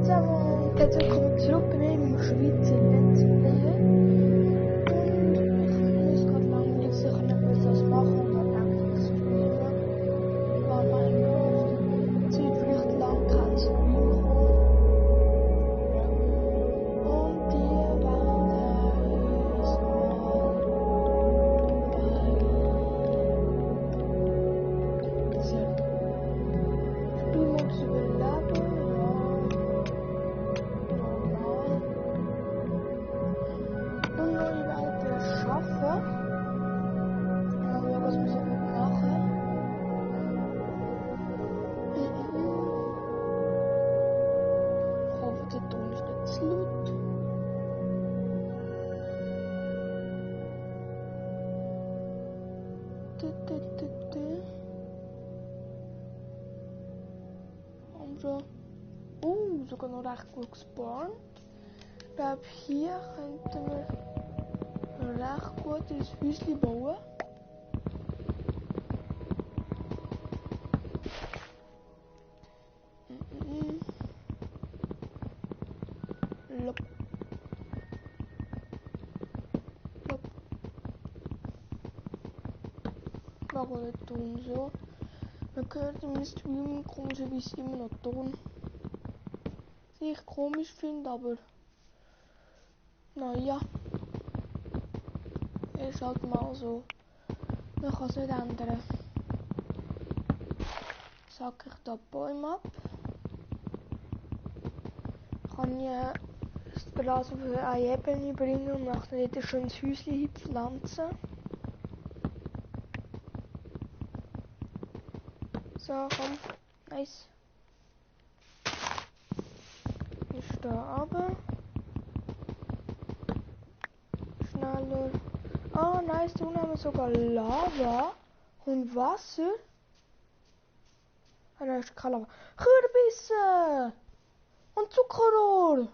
zusammen und herzlich willkommen zurück bei mir im Schweizer Let's Play. Und ich muss gerade lange nicht sicher etwas das machen und dann denke ich streamen. Weil Minecraft Zeit vielleicht lang kein Stream kommen. Ja. Und die werden es Spielmodus überleben, ja. Normal. Und neue Welten schaffen. Ja, was muss ich noch machen? Ich hoffe, der Ton ist nicht zu laut. Sogar noch recht gut gespawnt. Ich glaube, hier könnten wir recht gut ein Häuschen bauen. Lop. Lop. Warum nicht tun so? Man hört im Stream komischerweise immer noch Ton. Was ich komisch finde, aber naja, ist halt mal so. Man kann es nicht ändern. Sack ich da Bäume ab. Kann ich das Gras auf eine Ebene bringen und nachher dort schon ein Häuschen pflanzen. So, komm. Nice. Ist da runter. Schneller. Ah, nice. Da haben wir sogar Lava und Wasser. Ah, nein, ist keine Lava. Kürbisse! Und Zuckerrohr!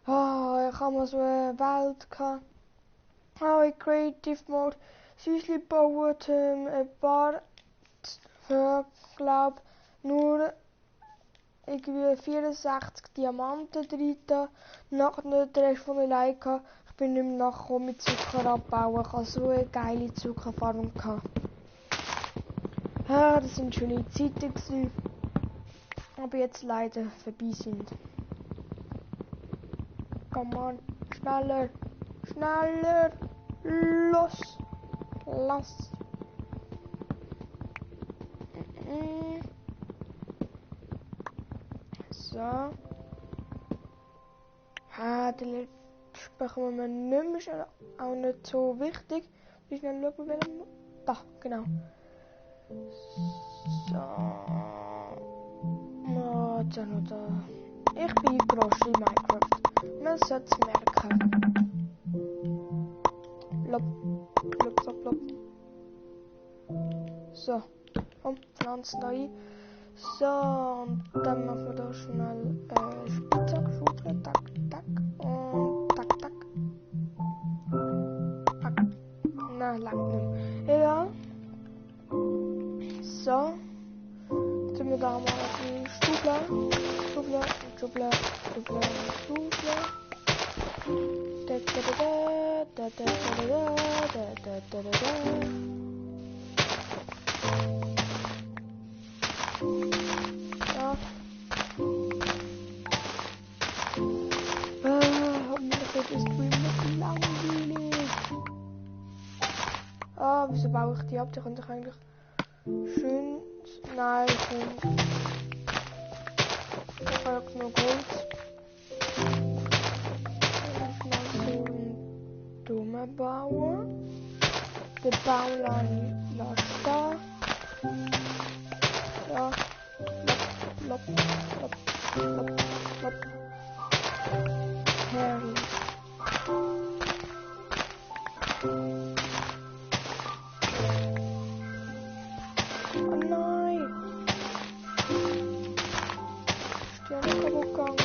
Ah, ich habe mal so eine Welt gehabt. Ah, in Creative Mode. Süßli bauen, ein paar, glaube nur irgendwie 64 Diamanten drin. Nachher den Rest von allein gehabt. Ich bin nicht mehr nachgekommen mit Zucker abbauen. Ich hatte so eine geile Zuckerfarm gehabt. Ja, das sind schöne Zeiten gewesen. Aber jetzt leider vorbei sind. Come on, schneller, schneller, los, lass. So. Den sprechen wir nicht mehr schnell, auch nicht so wichtig. Wie schnell schauen wir welchen. Da, genau. So. Oh, jetzt noch da. Ich bin überrascht in Minecraft. Man sollte es merken. Lopp, lopp, lopp, lopp. So, komm, pflanzen da ein. So, und dann machen wir da schnell Spitzhackschulter, tack, tack, und tack, tack. Tack. Nein, langt nicht. Egal. So. Jetzt sind wir da mal auf die Stubler. Stubler, Stubler, Stubler, Stubler. Da da da da da da da da da da. Ja. Hoffentlich wird der Stream nicht langweilig. Ah, wieso baue ich die ab? Die könnte ich eigentlich schön... Nein, ich habe genug Holz. Ich muss so einen Dome bauen. Den Baum lasse da. Ja. Lopp, lopp, lopp, lopp, lopp. Herrlich. Oh nein! Ist ja nicht kaputt gegangen.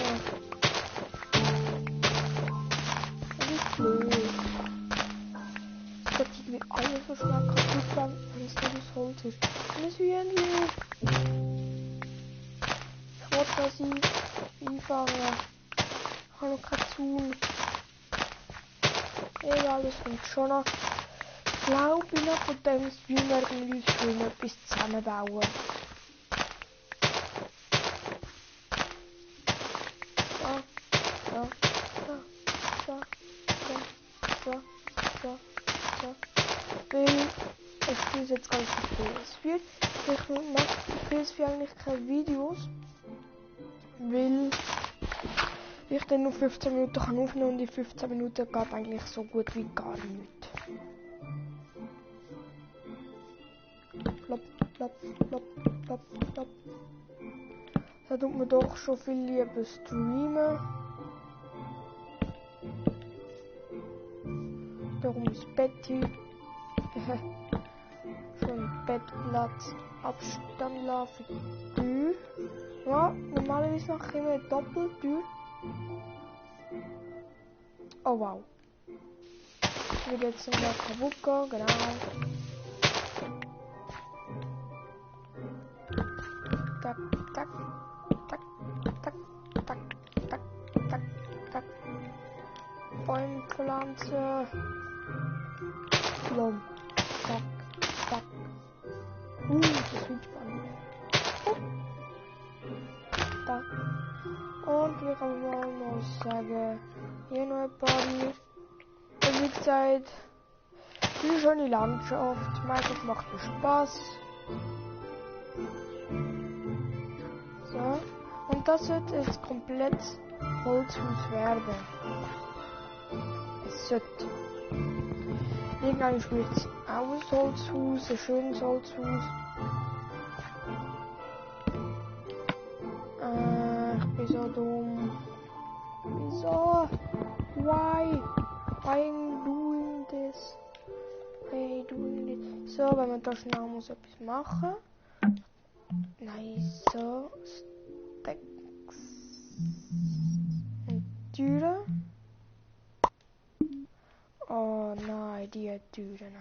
Das ist blöd. Ich glaube, ich will alles so schnell kaputt gegangen, wenn es nicht aus Holz ist. Und das Hühnchen. Ich wollte, dass ich angefangen. Ich habe noch keinen Zaun. Egal, das kommt schon noch. Ich glaube, ich noch von dem Stream werden wir uns schon etwas zusammenbauen. Weil ich spiele jetzt ganz viel PS4. Ich mache PS4 eigentlich keine Videos, weil ich dann nur 15 Minuten kann aufnehmen und in 15 Minuten geht eigentlich so gut wie gar nichts. Plop, plop, plop, plop, plop. Da tut man doch schon viel lieber streamen. Darum ist Betty. Schon Bettplatz. Abstand laufen. Tür. Ja, normalerweise mache ich immer Doppeltür. Oh wow. Ich will jetzt noch mal kaputt gehen, genau. Tak, tak, tak, tak, tak, tak, tak, tak. Bäume pflanzen. Blum. Tak, tak. Das wird spannend. Da. Und wir können mal sagen, hier noch ein paar hier. Wie gesagt, wie schöne Landschaft. Meistens macht es Spaß. So. Und das wird jetzt komplett Holzhaus werden. Es sollte. Irgendwann spielt es auch ein Holzhaus, ein schönes Holzhaus. Ich bin so dumm. Wieso? Why? Why am doing this? Why doing this? So, wenn man da schnell muss etwas machen. Nein, so. Stacks. Und Türen. Oh nein, die Türen.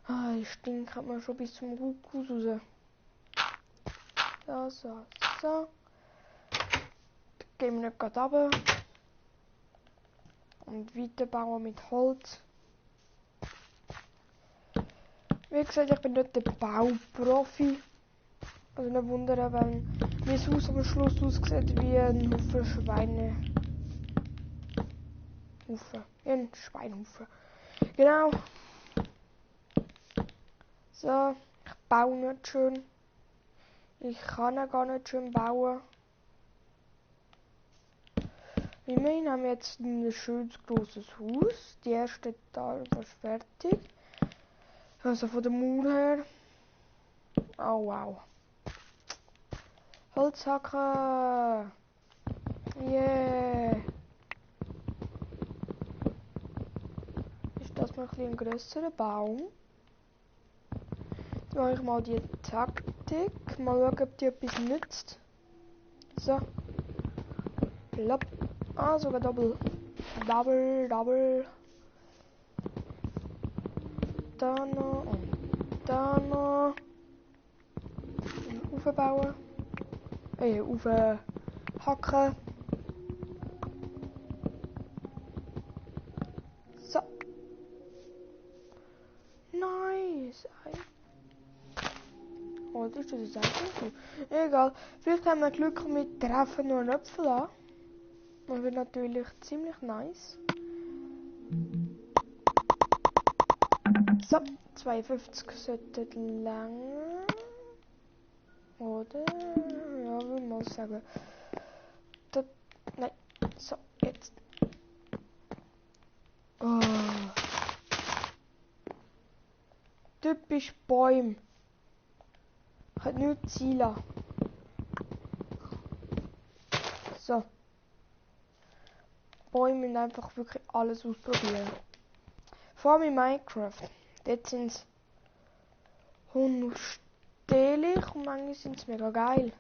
Ah, die stinkt man schon bis zum Rukus raus. So, so, so. Da gehen wir nicht gerade runter. Und weiterbauen mit Holz. Wie gesagt, ich bin nicht der Bauprofi. Also nicht wundern, wenn mein Haus am Schluss aussieht wie ein Haufen Schweine. Wie ein Schweinhaufen. Genau. So, ich baue nicht schön. Ich kann ja gar nicht schön bauen. Immerhin haben wir jetzt ein schönes großes Haus. Die erste Teil ist fertig. Also von der Mauer her. Oh wow. Holzhacken. Yeah. Ist das mal ein grösserer Baum? Jetzt mache ich mal die Taktik. Mal schauen, ob die etwas nützt. So. Plopp. Ah, sogar Double. Double, Double. Da noch und da noch. Und aufbauen. Aufhacken. So. Nice. Oh, das ist das eigentlich. Egal. Vielleicht haben wir Glück mit Treffen nur einen Apfel an. Das wird natürlich ziemlich nice. So, 52 sollten länger. Oder? Ja, will mal sagen. Das, nein. So, jetzt. Oh. Typisch Bäume. Hat nur Ziele. So. Bäume müssen einfach wirklich alles ausprobieren. Vor allem in Minecraft. Dort sind es unstehlich und manchmal sind es mega geil.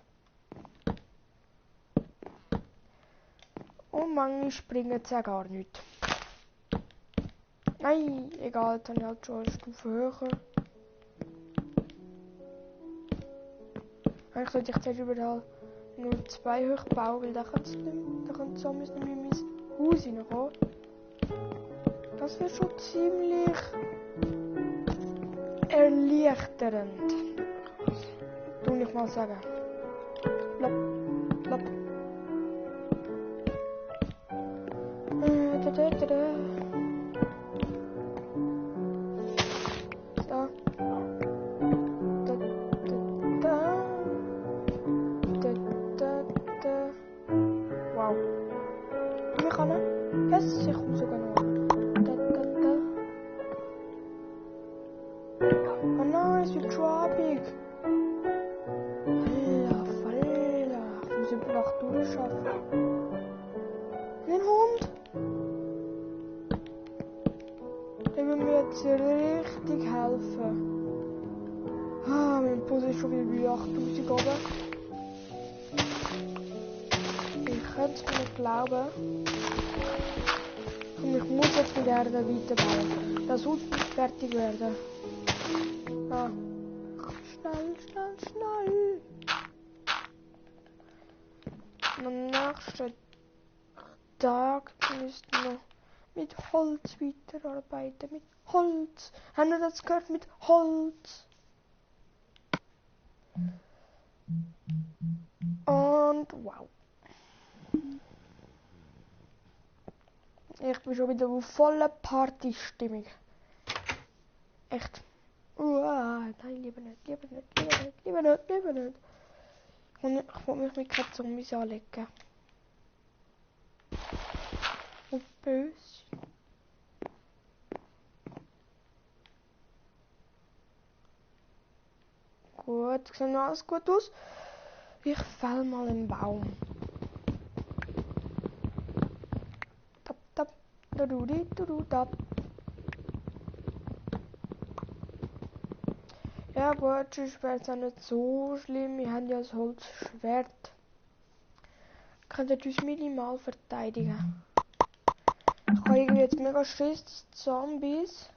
Und manchmal springen sie auch gar nicht. Nein, egal, dann habe ich halt schon eine Stufe höher. Eigentlich sollte ich zuerst überall nur 2 hoch bauen, weil da können Zombies nicht mehr in mein Haus reinkommen. Das wäre schon ziemlich erleichternd. Tu ich mal sagen. Blop, blop. So. Wow. Wir können es sich sogar noch. Oh nein, es wird schwabig. Alter. Ich muss über Nacht durchschaffen. Ein Hund. Der will mir jetzt richtig helfen. Mein Puls ist schon wieder bei 8000 oben. Ich könnte es mir nicht glauben. Und ich muss jetzt mit Erde weiterbauen. Das Haus muss fertig werden. Schnell. Am nächsten Tag müssen wir mit Holz weiterarbeiten. Mit Holz. Haben wir das gehört? Mit Holz. Und wow. Ich bin schon wieder auf voller Partystimmung. Echt. Nein, lieber nicht. Und ich will mich mit keinen Zombies anlegen. Und böse. Gut, sieht noch alles gut aus. Ich fäll mal einen Baum. Tap, tap, tap. Ja gut, sonst wäre es auch nicht so schlimm. Wir haben ja das Holzschwert. Könntet uns minimal verteidigen. Ich habe irgendwie jetzt mega Schiss, dass Zombies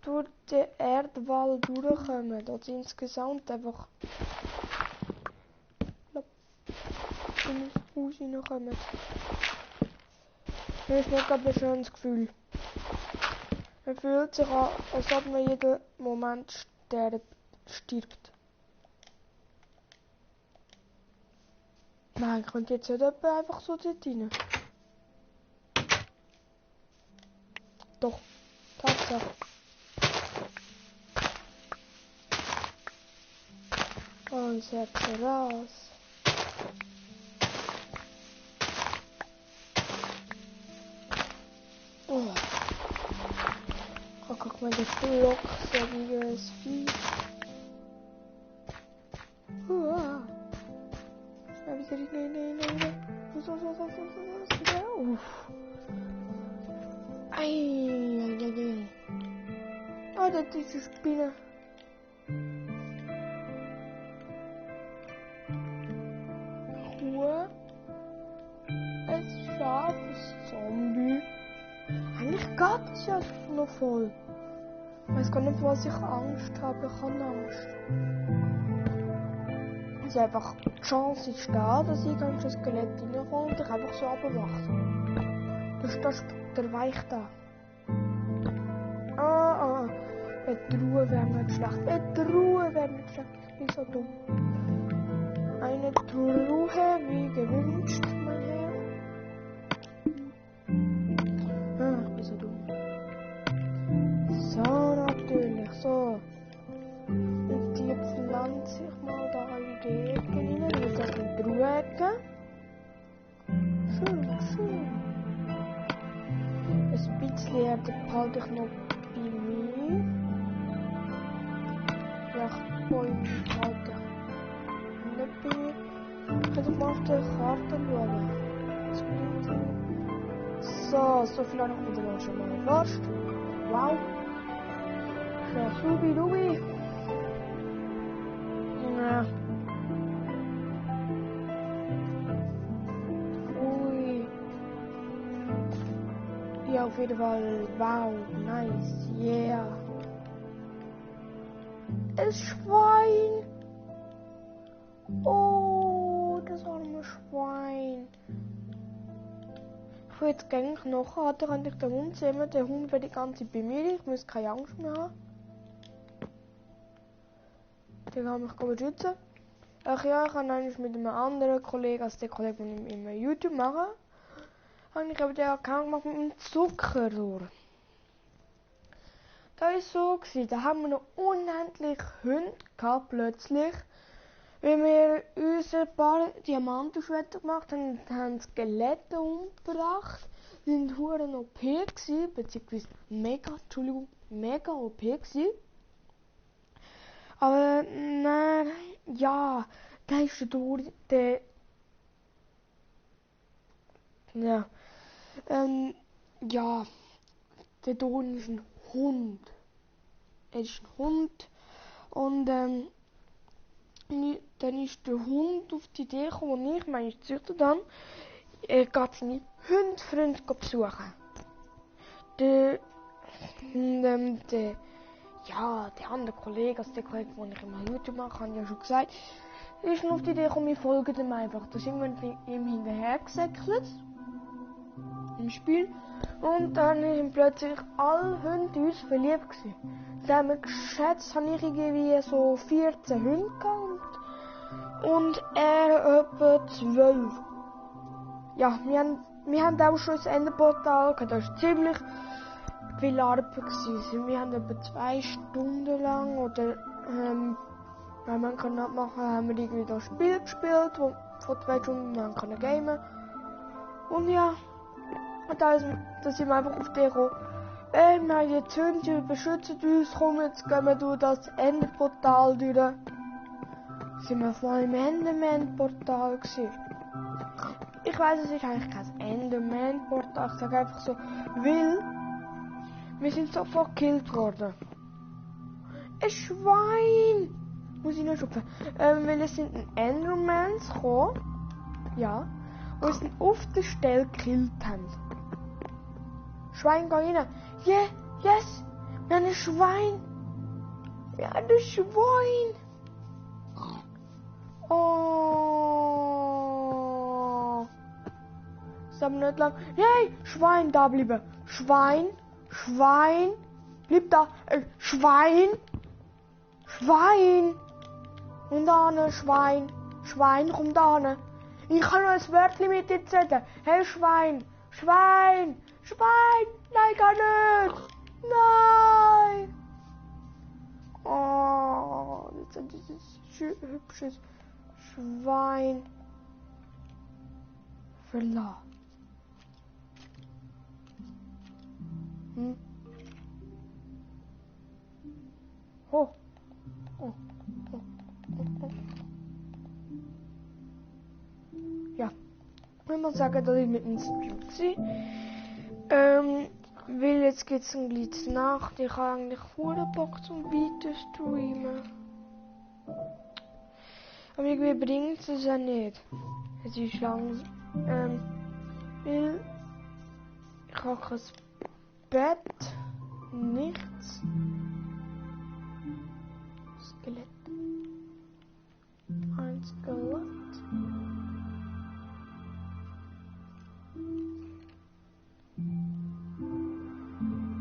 durch den Erdwall durchkommen. Dort insgesamt einfach in das Haus reinkommen. Das ist nicht gerade ein schönes Gefühl. Man fühlt sich an, als ob man jeden Moment stirbt. Nein, ich könnte jetzt nicht einfach so dort rein. Doch, Tatsache. Und setze raus. Oh. Oh, guck mal, der Block, säbiges Vieh. Nein. Ei. Oh, das ist diese Spinne. Ruhe. Ein scharfes Zombie. Eigentlich geht es ja noch voll. Ich weiß gar nicht, was ich Angst habe. Ich habe Angst. Also einfach die Chance ist da, dass ich ein Skelett reinkomme und ich einfach so runterwache. Das der Weich da. Eine Truhe wäre nicht schlecht. Ich bin so dumm. Eine Truhe wie gewünscht, mein Herr. Ich bin so dumm. So, natürlich, so. Und die pflanze ich mal da in die Ecke rein, mit der Truhe-Ecke. Schön. Ein bisschen Erde behalte ich noch bei mir. Ja, Bäume behalte ich nicht bei mir. Ich kann mal auf der Karte schauen. So viel habe ich wieder schon mal erforscht. Wow. Ja, Subi. Ja. Ui. Ja, auf jeden Fall. Wow, nice. Yeah. Ein Schwein. Oh. Schwein. Ich will jetzt gerne Knochen haben, dann könnte ich den Hund sehen. Der Hund wäre die ganze Zeit bei mir, ich muss keine Angst mehr haben. Den kann ich beschützen. Ach ja, ich habe eigentlich mit einem anderen Kollegen, also der Kollege, den ich immer YouTube mache, habe ich aber den Account gemacht mit einem Zuckerrohr. Das war so, da haben wir noch unendlich Hunde gehabt, plötzlich. Wenn wir unser paar Diamantenschwerter gemacht haben, haben Skelette umgebracht. Die waren verdammt OP gewesen, beziehungsweise mega OP gewesen. Aber, nein, ja, da ist der Don ist ein Hund. Er ist ein Hund und dann ist der Hund auf die Idee gekommen, und ich meine züchter dann, er geht seine Hundefreunde besuchen. Der andere Kollege, also der Kollege, den ich immer YouTube mache, habe ich ja schon gesagt, ist nur auf die Idee gekommen, wir folgen ihm einfach. Da sind wir ihm hinterher gesäckelt im Spiel. Und dann sind plötzlich alle Hunde in uns verliebt gewesen. Da haben wir geschätzt, habe ich irgendwie so 14 Hunde gehabt und er etwa 12. Ja, wir haben auch schon das Enderportal gehabt, das war ziemlich viel Arbeit gewesen. Wir haben etwa 2 Stunden lang, oder wenn man kann abmachen, haben wir irgendwie das Spiel gespielt, wo vor 2 Stunden man kann gamen. Und ja, und da sind wir einfach auf die gekommen. Wir haben jetzt Hunde, die beschützen uns, komm, jetzt gehen wir durch das Enderportal durch. Sind wir vor allem im Enderman-Portal gewesen. Ich weiss, es ist eigentlich kein Enderman-Portal, ich sage einfach so, weil wir sind sofort gekillt worden. Ein Schwein! Muss ich noch schupfen. Weil es sind Endermans gekommen. Ja. Und uns auf der Stelle gekillt haben. Schwein, geh rein. Yeah, yes! Wir haben ein Schwein! Wir haben ein Schwein! Oh! Das ist aber nicht lang. Nein! Schwein, da bleiben! Schwein! Schwein! Bleib da! Schwein! Schwein! Und da, Schwein! Schwein, komm da! Ich kann nur ein Wörtchen mit dir reden! Hey, Schwein! Schwein! Schwein! Nein, gar nicht! Nein! Oh, jetzt hat dieses hübsches Schwein verlassen. Oh. Oh. Oh. Oh. Ja, ich muss sagen, dass ich mit dem Stream war. Weil jetzt geht es ein bisschen Nacht. Ich habe eigentlich voll Bock zum weiter streamen. Aber irgendwie bringt es ja nicht. Es ist langsam. Weil ich habe kein Bett, nichts. Skelett. Ein Skelett.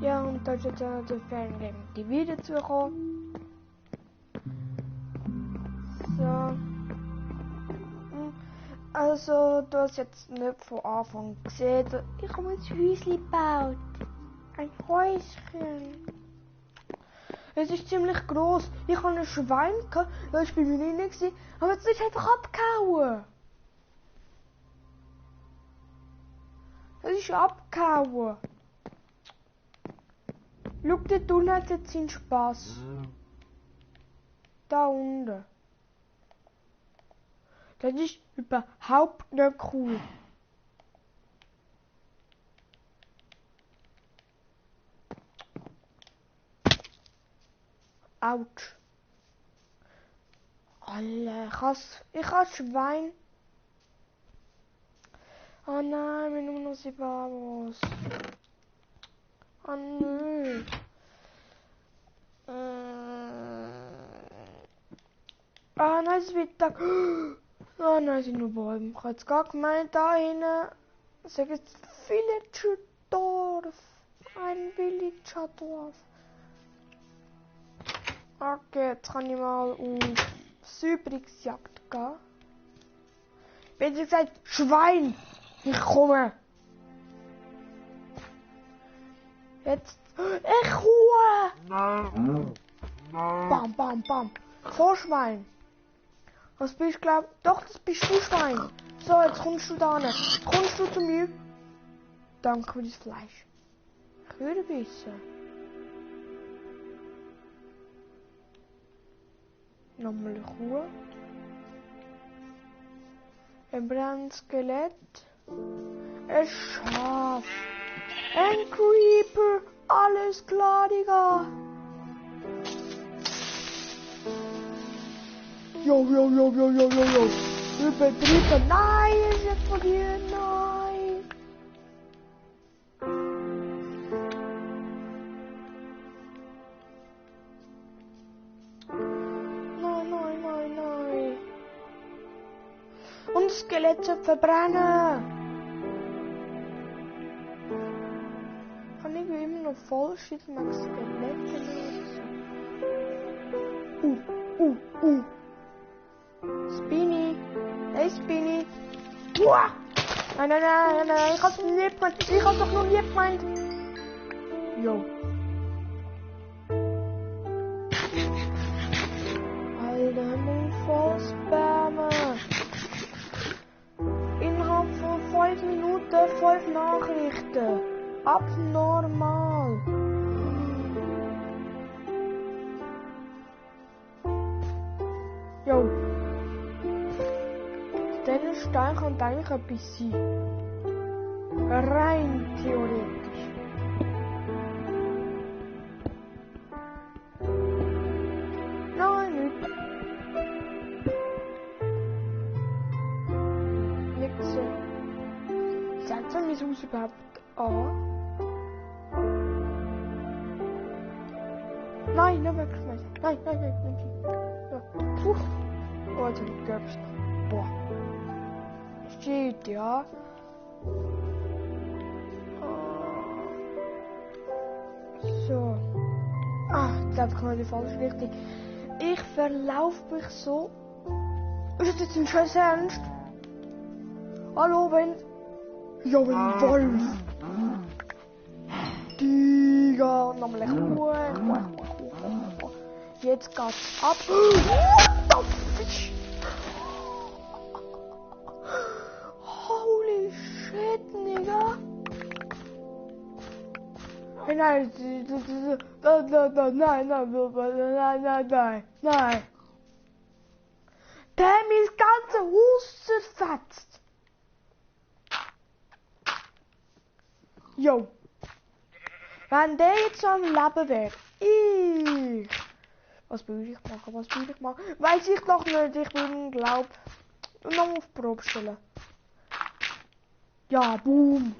Ja, und da ist jetzt der Ferngame die wieder zugekommen. So. Also, du hast jetzt nicht von Anfang gesehen. Ich habe ein Häuschen gebaut. Ein Häuschen. Es ist ziemlich gross. Ich habe ein Schwein gehabt, das war bei mir drin, aber es ist einfach abgehauen. Es ist abgehauen. Schau, dort unten hat jetzt seinen Spass. Da unten. Das ist überhaupt nicht cool. Autsch. Alter, ich hasse Schwein. Oh nein, wir nehmen noch 7 Abos. Oh nö. Ah nein, es wird Tag. Oh nein, sind nur Bäume. Ich habe jetzt gar gemeint, da hinten sagen jetzt Villagerdorf. Ein Villagerdorf. Okay, jetzt kann ich mal auf Säuberungsjagd gehen. Wenn sie gesagt, Schwein, ich komme. Jetzt, ich Kuh. Bam, bam, bam. So Schwein. Was bist du, glaub? Doch, das bist du, Schwein. So, jetzt kommst du da hin. Jetzt kommst du zu mir. Danke für das Fleisch. Ich würde wissen. Nochmal eine Kuh. Ein Brandskelett. Ein Schaf. Ein Creeper. Alles klar, Digga. Jo. Übertrieben. Nein, ist jetzt von dir. Nein. Nein. Und das Skelett zu verbrennen. Kann ich immer noch voll shit mein Skelett benutzen? Spinny. Hey Spinny. Uah. Nein. Ich hab's lieb gemeint. Ich hab's doch nur lieb gemeint. Jo. Alter, nur voll spammen. Innerhalb von 5 Minuten 5 Nachrichten. Abnormal. Jo. Diesen Stein kann eigentlich etwas sein. Rein theoretisch. Nein, nicht. Nicht so. Setzt er mein Haus überhaupt an? Nein, nicht wegschmeißen. Nein. Ja. Puh. Oh, jetzt hab ich gegöpft. Boah. Shit, ja. So. Ich glaube, ich habe die falsche Richtung. Ich verlaufe mich so. Ist das jetzt ein scheiß Ernst? Hallo, wenn Wolf. Digga. Nochmal ein Kuh. Jetzt geht's ab. What the fish? Holy shit, Nigga. Nein. Der hat mir das ganze Haus zerfetzt. Jo. Wenn der jetzt so am Leben wäre. Was würde ich machen? Weiß ich doch nicht. Ich bin, glaub, noch auf Probe stellen. Ja, boom.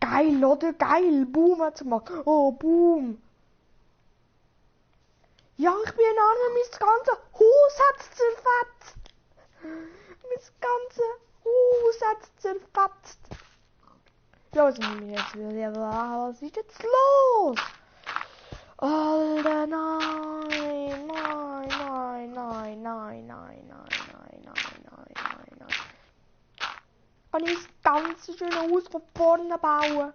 Geil, oder? Geil. Boom hat's gemacht. Oh, boom. Ja, ich bin ein Arme. Mein ganzes Haus hat's zerfetzt. Mein ganzes Haus hat's zerfetzt. Ja, was ist jetzt los? Alter, nein. Kann ich das ganze schöne Haus von vorne bauen?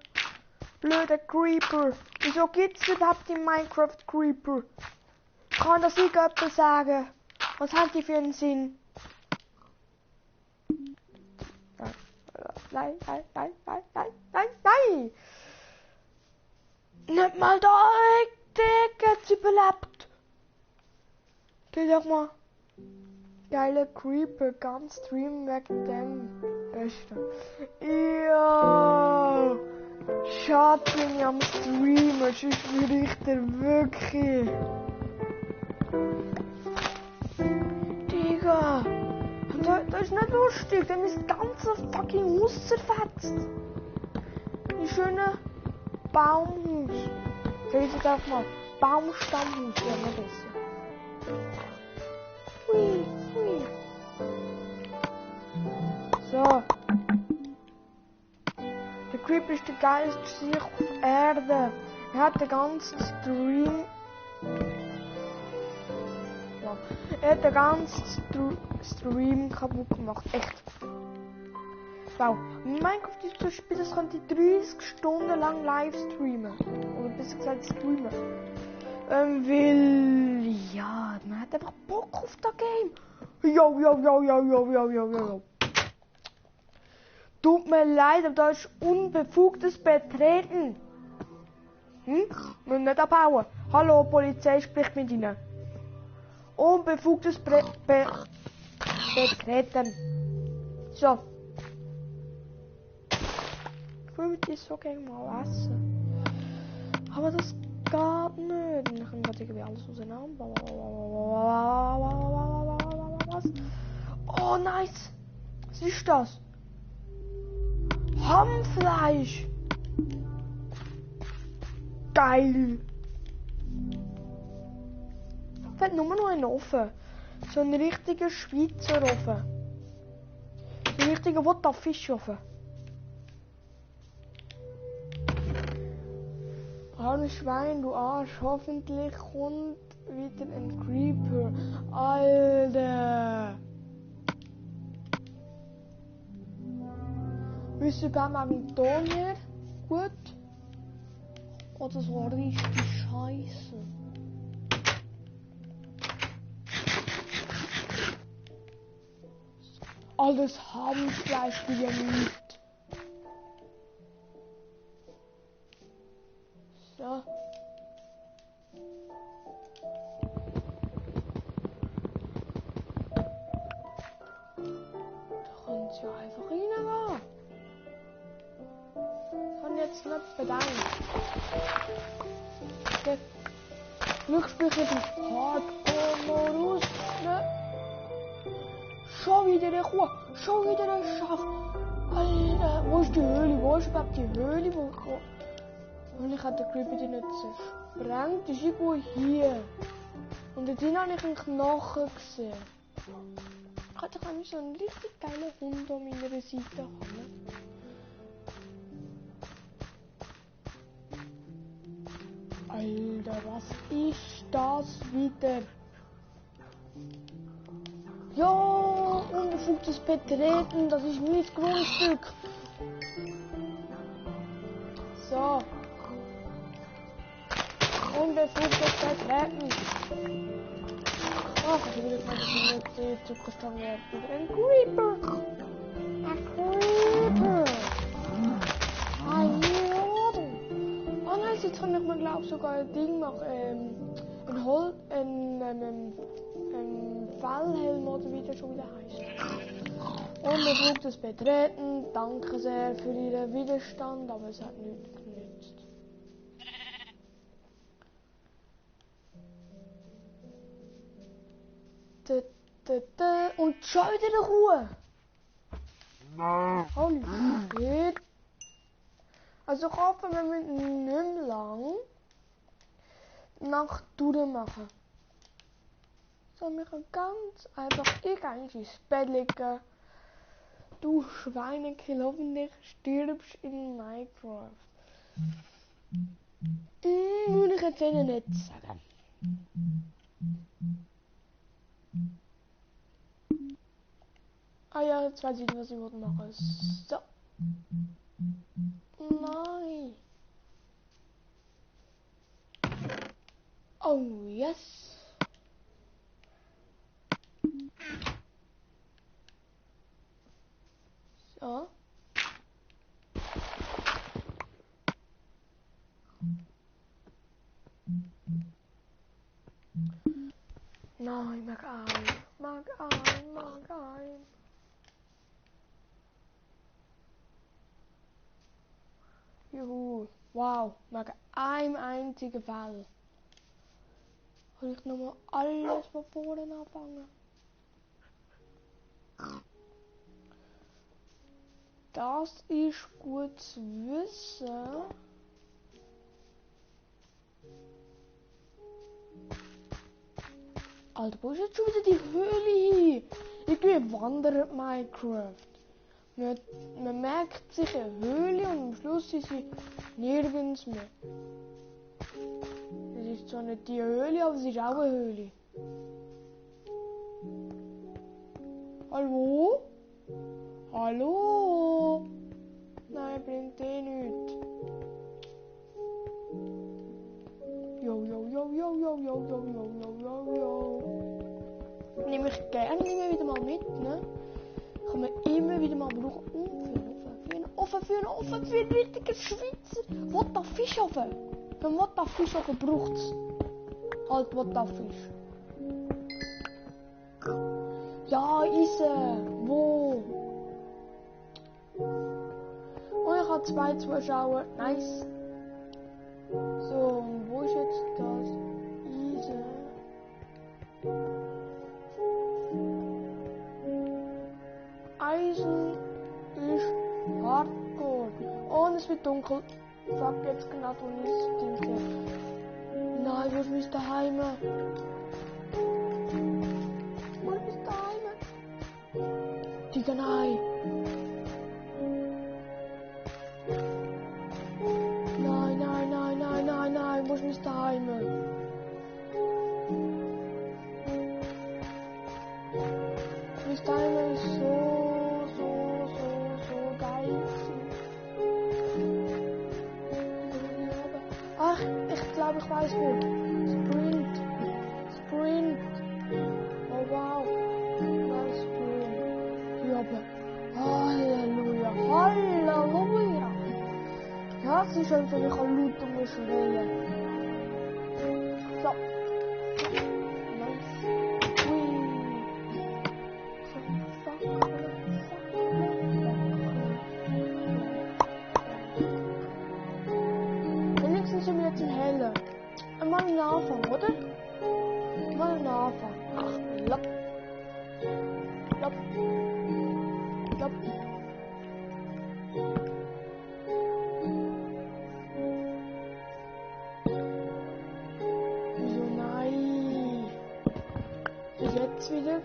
Blöder Creeper. Wieso gibt's überhaupt in Minecraft Creeper? Kann das irgendjemand sagen? Was haben die für einen Sinn? Nein. Nicht mal da, der hat's überlebt. Geh doch mal. Geile Creeper, ganz Stream wegen dem. Beste. Ja. Schade bin ich am Streamen, sonst würde ich dir wirklich. Digga. Das ist nicht lustig, der ist das ganze fucking Haus zerfetzt. Ein schöner Baumhaus. Soll ich jetzt einfach mal Baumstammhaus, wäre noch besser. Hui. Creeper ist der geilste Sieg auf Erde. Er hat den ganzen Stream... Ja. Er hat den ganzen Stream kaputt gemacht. Echt. Wow. Minecraft ist so ein Spiel, das könnte 30 Stunden lang live streamen. Oder besser gesagt streamen. Weil... Ja, man hat einfach Bock auf das Game. Jo. Tut mir leid, aber da ist unbefugtes Betreten. Müssen nicht abhauen. Hallo, Polizei spricht mit Ihnen. Unbefugtes Betreten. So. Ich würde so gerne mal essen. Aber das geht nicht. Ich kann gerade irgendwie alles auseinander. Was? Oh, nice. Was ist das? Hammfleisch. Geil. Fällt nur noch ein Ofen. So ein richtiger Schweizer Ofen. So ein richtiger Fischofen. Armes Schwein, du Arsch. Hoffentlich kommt wieder ein Creeper. Alter. Bist du beim Antonier? Gut. Oh, das war richtig scheiße. Alles Hammfleisch wie nicht. So. Da können sie einfach reingehen. Kann jetzt nicht bedanken. Der Glücksspiel ist Hardcore-Modus. Ne? Schon wieder eine Kuh. Schon wieder ein Schaf. Alter, wo ist die Höhle? Wo ist überhaupt die Höhle? Und ich habe den Creeper die nicht zersprengt. Das ist irgendwo hier. Und dort habe ich einen Knochen gesehen. Ich hatte nämlich so einen richtig geilen Hund an meiner Seite haben. Alter, was ist das wieder? Ja, unbefugtes Betreten, das ist mein Grundstück. So. Unbefugtes Betreten. Ach, ich will mal die Zuckerstange werden. Wieder ein Creeper. Ein Creeper. Oh nein, jetzt kann ich mir glaube sogar ein Ding machen. Ein Fallhelm oder wie der schon wieder heißt. Unbefugtes Betreten. Danke sehr für Ihren Widerstand, aber es hat nichts genützt. Und schon wieder eine Ruhe. Holy shit. Also ich hoffe, wir müssen nicht mehr lang Nacht durchmachen. Sondern wir können ganz einfach ins Bett liegen. Du Schweinekill, hoffentlich stirbst in Minecraft. Muss ich jetzt Ihnen nicht sagen. Ah ja, jetzt weiß ich, was ich machen. So. Nein. Oh yes. So. Nein, mag ein. Juhu. Wow, mag ein einziger Fall. Kann ich nochmal alles von vorne anfangen? Das ist gut zu wissen. Alter, wo ist jetzt schon wieder die Höhle hin? Irgendwie wandert Minecraft. Man merkt sich eine Höhle und am Schluss ist sie nirgends mehr. Es ist zwar nicht die Höhle, aber es ist auch eine Höhle. Hallo? Hallo? Nein, bringt eh nichts. Jo, jo, jo, jo, jo, jo, jo, jo, jo, jo, jo. Nehme ich gerne immer wieder mal mit, ne? Kann man immer wieder mal brauchen. Ofen für ein richtiges Schweizer. What the Fischofen? Für What the Fischofen braucht es halt What the Fisch. Ja, Eisen. Wo? Und ich habe 2 Zuschauer. Nice. So, und wo ist jetzt das Eisen? Eisen ist hardcore. Und es wird dunkel. Fuck, jetzt genau von uns Ding. Nein, wo ist mein daheim? Wo ist mein daheim? Digga, nein. Nein, wo ist mein daheim? Mein daheim ist so geil. Ach, ich glaube, ich weiß wo. Sprint. Oh wow. Nice Sprint. Hier oben. Halleluja. Ja, es ist schon so, ich kann laut und schreien. So. Nice. Ui. Wenigstens sind wir jetzt in Helle. Mal einen Anfang, oder? Mal einen Anfang. Lopp. Lopp. Lopp. Wieso nein? Bis jetzt wieder.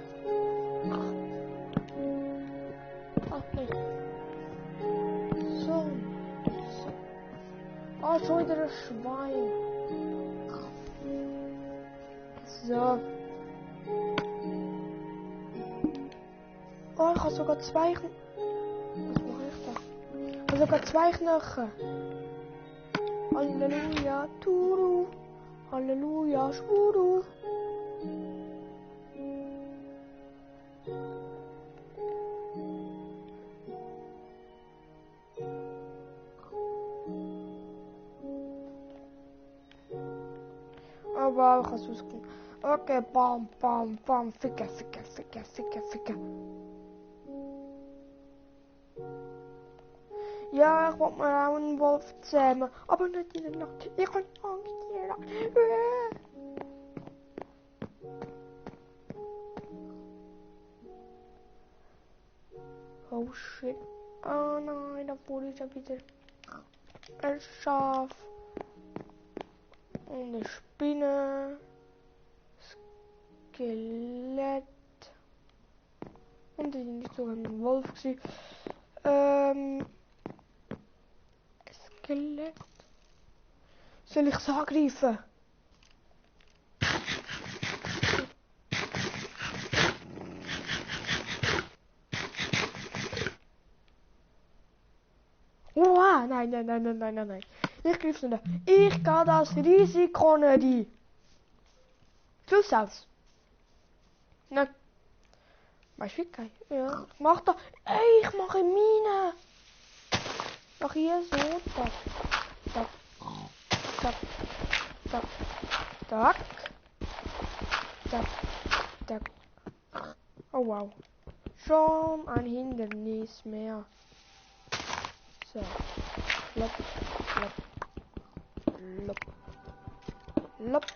Ach nicht. So. Oh, schon wieder ein Schwein. So. Oh, ich habe sogar 2 Knochen. Was mache ich da? Ich habe sogar 2 Knochen. Halleluja, Turu. Halleluja, Schwuru. Aber ich habe es ausgekommen. Okay, bam, bam, bam. Ficker. Ja, ich wollte mir auch einen Wolf zähmen, aber nicht in der Nacht. Ich habe Angst in der Nacht. Oh shit. Oh nein, da wurde ich ja wieder ein Schaf. Und eine Spinne. Skelett. Und das ist nicht sogar ein Wolf gewesen. Skelett. Soll ich es angreifen? Oha, nein. Ich greife nicht. Ich gehe das Risiko nicht ein. Schluss aus. Nein. Weißt du wie geil? Ja. Ich mach da. Ey, ich mache Mine. Mach hier so. Tak. Oh wow. Schon ein Hindernis mehr. So. Lopp.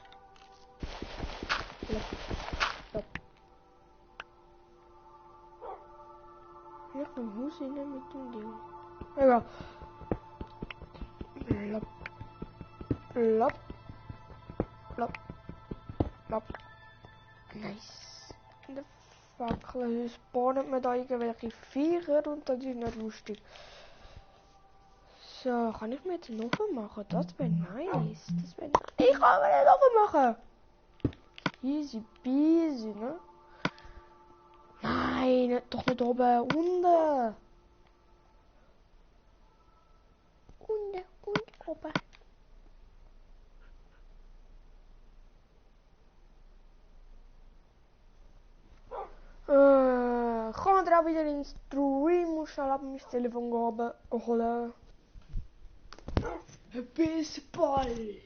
Ich bin Husi mit dem Ding. Egal. Lopp. Nice. Fackeln, spawnen wir da irgendwelche Viecher und das ist nicht lustig. So, kann ich mir jetzt noch machen? Das wäre nice. Ich kann mir nicht noch machen. Easy peasy, ne? Nein, doch nicht oben, unten. Unten und oben. Kann er auch wieder ins Stream und schnell ab mein Telefon holen. Bis bald.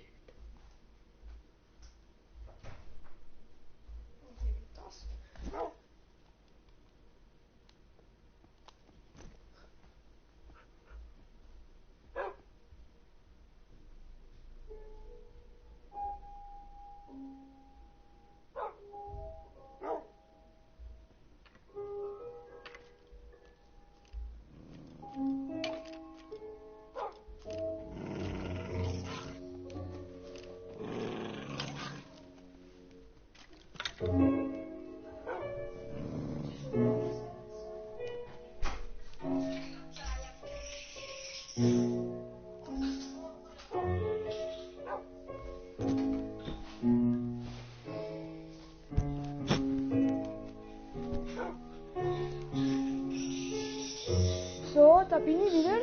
So, da bin ich wieder.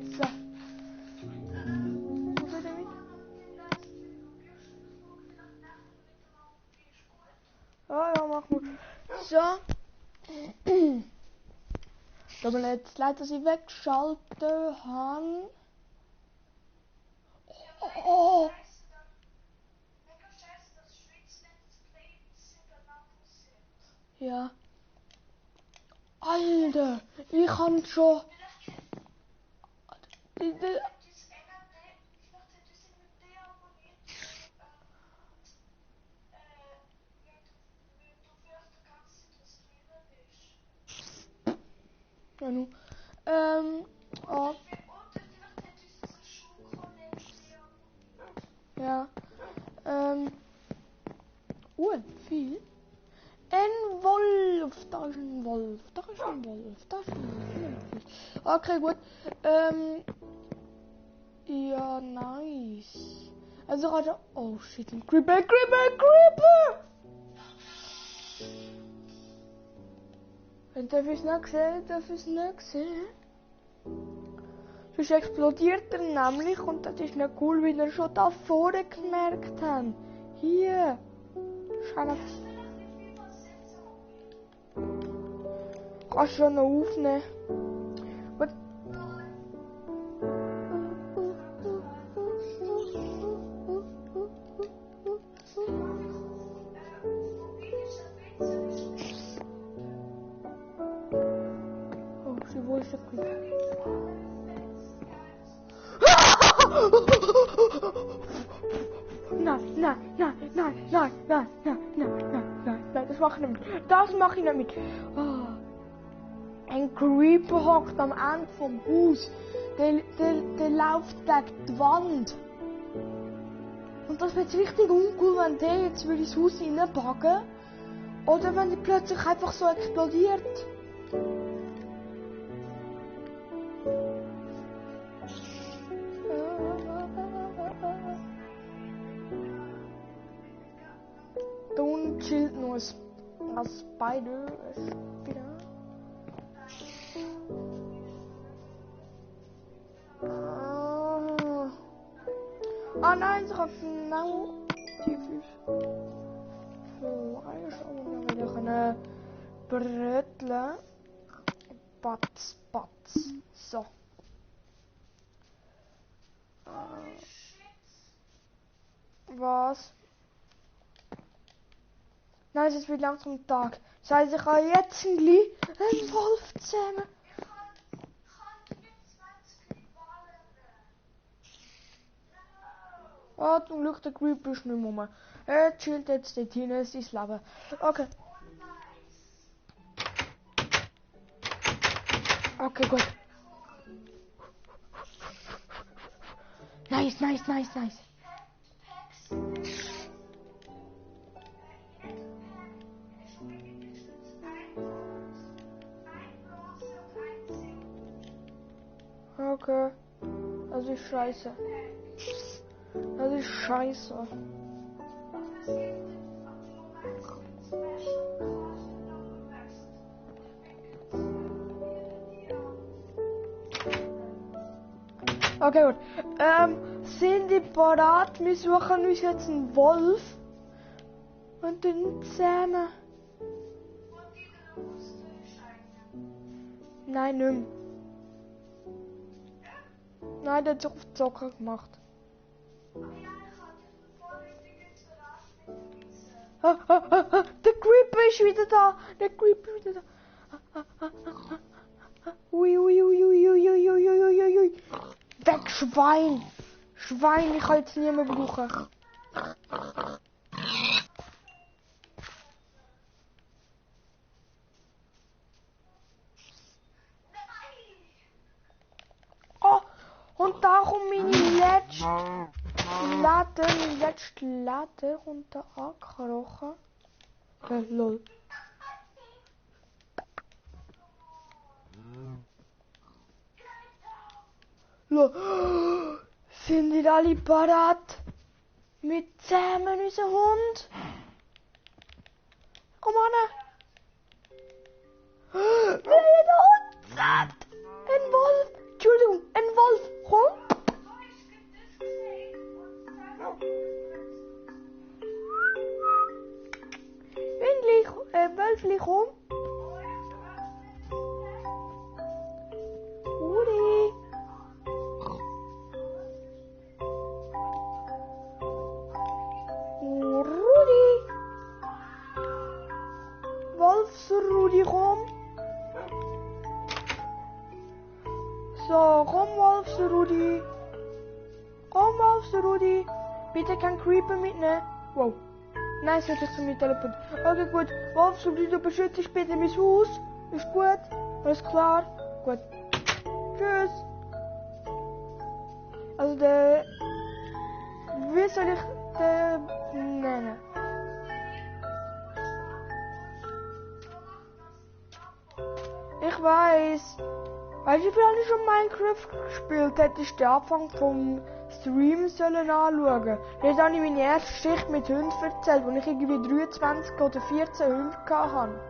So. Wo geht er mit? Ja, mach mal. So. Da wir jetzt leider sie weggeschaltet haben. Oh. Ja. Alter, ich kann schon. Ja, nu. Oh. Ja. Viel. Ein Wolf. Da ist ein Wolf. Da ist ein Wolf. Da ist ein Wolf. Okay, gut. Ja, nice. Also gerade. Oh shit, ein Creeper. Darf ich es nicht sehen? Sonst explodiert er nämlich und das ist nicht cool, weil wir schon da vorne gemerkt haben. Hier. Schau. Kannst schon noch aufnehmen. Gut. Oh, sie wollte gut. Nein, das mache ich nicht mit. Das mache ich nicht mit. Oh. Ein Creeper hockt am Ende vom Haus. Der läuft gegen die Wand. Und das wird richtig uncool, wenn der jetzt ins Haus reinpacken. Oder wenn der plötzlich einfach so explodiert. Da unten chillt noch ein Spider. Ah nein, ich habe genau die Füße vorgeschaut und dann wieder bröteln. Batz. So. Was? Nein, es wird langsam Tag. Das heisst, ich kann jetzt gleich einen Wolf zähmen. Ah, zum Glück, der Creeper ist nicht mehr rum. Er chillt jetzt dort hin, es ist Leben. Okay. Okay, gut. Nice, nice, nice, nice. Okay. Das ist scheiße. Das ist scheiße. Okay, gut. Sind die parat? Wir suchen uns jetzt einen Wolf. Und den Zähne. Nein, nicht mehr. Nein, der hat sich auf Zocker gemacht. Der Creeper ist wieder da. Der Creeper ist wieder da. Ui, ui, ui, ui, ui, ui, ui, ui, ui, ui. Weg, Schwein! Schwein, ich kann jetzt nie mehr brauchen. Oh, und da kommt meine letzte Lade runter angekrochen. Lol. Lol. Sind die alle parat? Mit zusammen unser Hund? Komm an! Wer der Hund sagt? Ein Wolf! Entschuldigung, ein Wolf! Komm! Windlich, Wölfli, komm! Rudi! Rudi! Wolfs-Rudi, komm! So, komm, Wolfs-Rudi! Komm, Wolfs-Rudi! Bitte kein Creeper mitnehmen! Wow! Nein, es wird jetzt zu mir teleportiert. Okay, gut. Wolfs-Rudi, du beschützt bitte mein Haus. Ist gut? Alles klar? Gut. Tschüss! Also der... Wie soll ich den nennen? Ich weiß. Weißt du, wie lange ich schon Minecraft gespielt hätte ich den Anfang vom Stream sollen anschauen. Jetzt habe ich meine erste Geschichte mit Hunden erzählt, wo ich irgendwie 23 oder 14 Hunde hatte.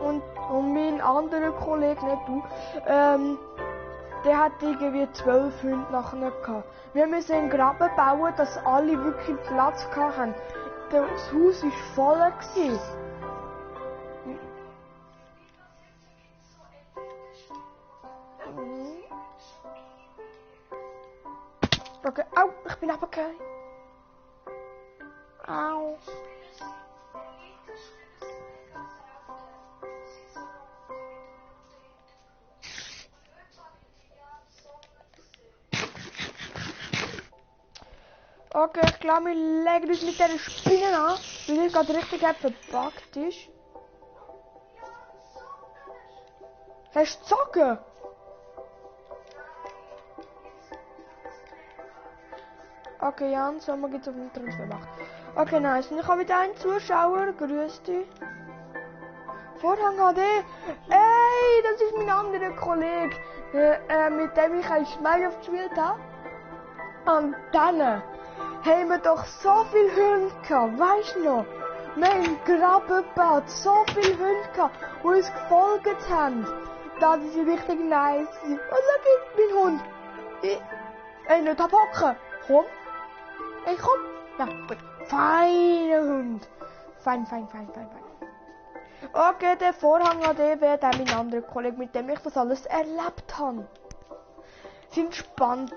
Und mein anderer Kollege, nicht du, der hat irgendwie 12 Hunde nachher gehabt. Wir müssen einen Graben bauen, dass alle wirklich Platz hatten. Das Haus war voll gewesen. Okay, au, ich bin runtergefallen. Au. Okay, ich glaube, wir legen uns mit diesen Spinnen an, weil ich gerade richtig verbuggt ist. Hast du Zocken? Okay, Jan, Sommer geht's auf dem Transfermarkt. Okay, nice. Und ich habe wieder einen Zuschauer. Grüß dich. Vorhang AD. Ey, das ist mein anderer Kollege, mit dem ich ein Minecraft gespielt habe. Und dann haben wir doch so viele Hunde gehabt, weißt du noch? Wir haben im Graben gebaut, so viele Hunde gehabt, die uns gefolgt haben. Das ist richtig nice. Was sag ich, mein Hund? Nicht abhocken. Komm. Ey, komm. Ja, gut. Feiner Hund. Fein. Okay, der Vorhang AD wäre dann mein anderer Kollege, mit dem ich das alles erlebt habe. Sind spannend.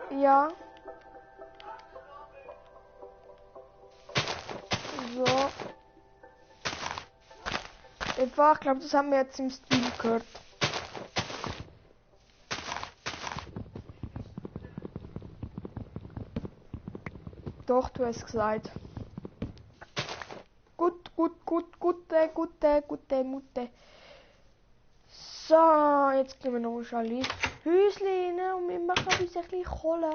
Ja. So. Einfach, ich glaube, das haben wir jetzt im Stream gehört. Doch, du hast gesagt. Gute Mutte. So, jetzt gehen wir noch schnell ins Häuschen rein und wir machen uns ein bisschen Kohle.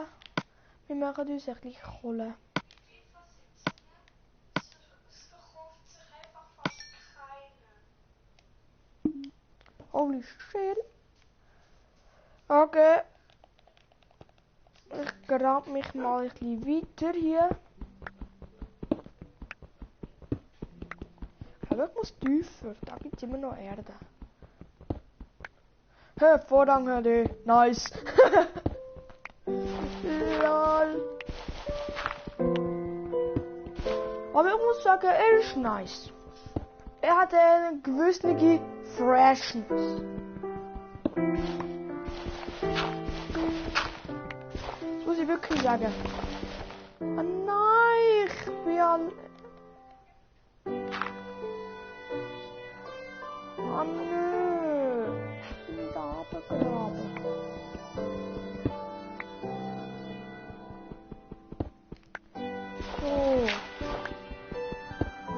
Holy shit. Okay. Ich grab mich mal ein bisschen weiter hier. Aber ich muss tiefer. Da gibt es immer noch Erde. Hey, Vorrang HD. Nice. Lol. Aber ich muss sagen, er ist nice. Er hat eine gewisse Freshness. Das muss ich wirklich sagen. Oh nein, ich bin an... Oh nö. Ich bin da runtergegraben. So.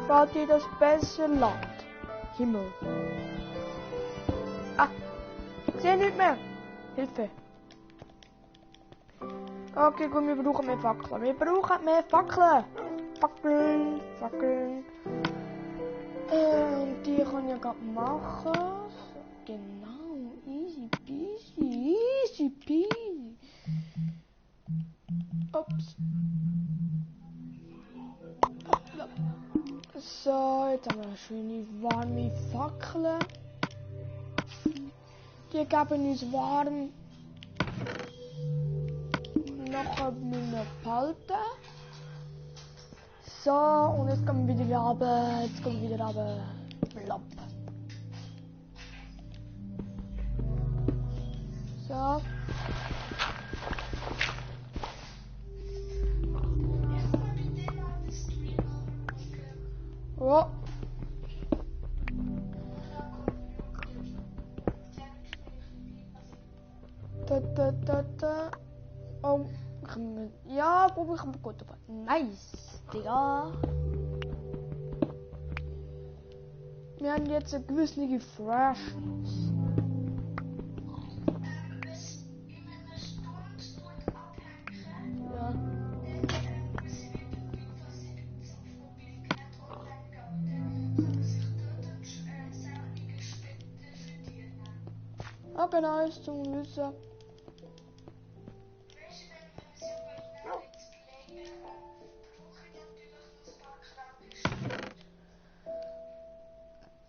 Gefällt dir das bessere Land? Himmel. Ah, ich sehe nicht mehr. Hilfe. Okay, gut, wir brauchen mehr Fackeln. Fackeln. Und die kann ich ja gerade machen. So, genau, easy peasy. Ups. So, jetzt haben wir eine schöne warme Fackeln. Die geben uns warm. Nachher müssen wir behalten. So, und jetzt kommen wir wieder runter. Plopp. So. Oh. Da. Oh, ja, probier ich mal gut. Nice, Digga. Wir haben jetzt eine gewisse Freshness. Ja. Okay, nice zum Nüsse.